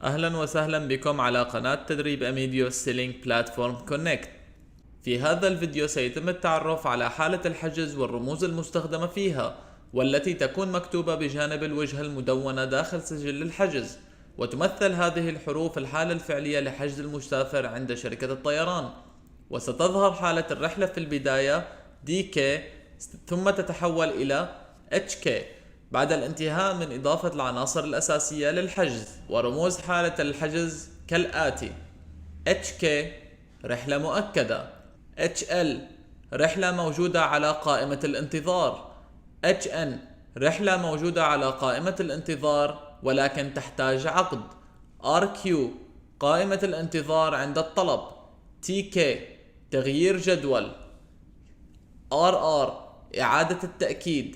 أهلا وسهلا بكم على قناة تدريب أميديوس Selling Platform Connect. في هذا الفيديو سيتم التعرف على حالة الحجز والرموز المستخدمة فيها، والتي تكون مكتوبة بجانب الوجهة المدونة داخل سجل الحجز، وتمثل هذه الحروف الحالة الفعلية لحجز المسافر عند شركة الطيران. وستظهر حالة الرحلة في البداية DK، ثم تتحول إلى HK بعد الانتهاء من إضافة العناصر الأساسية للحجز. ورموز حالة الحجز كالآتي: HK رحلة مؤكدة، HL رحلة موجودة على قائمة الانتظار، HN رحلة موجودة على قائمة الانتظار ولكن تحتاج عقد، RQ قائمة الانتظار عند الطلب، TK تغيير جدول، RR إعادة التأكيد،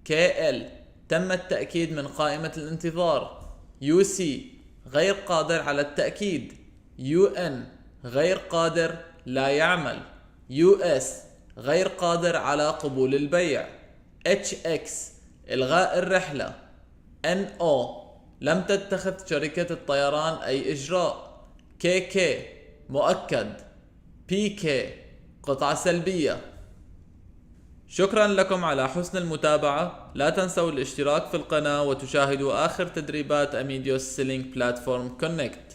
KL تم التأكيد من قائمة الانتظار، UC غير قادر على التأكيد، UN غير قادر، لا يعمل، US غير قادر على قبول البيع، HX إلغاء الرحلة، NO لم تتخذ شركة الطيران أي إجراء، KK مؤكد، PK قطعة سلبية. شكرا لكم على حسن المتابعة. لا تنسوا الاشتراك في القناة وتشاهدوا آخر تدريبات أميديوس Selling Platform Connect.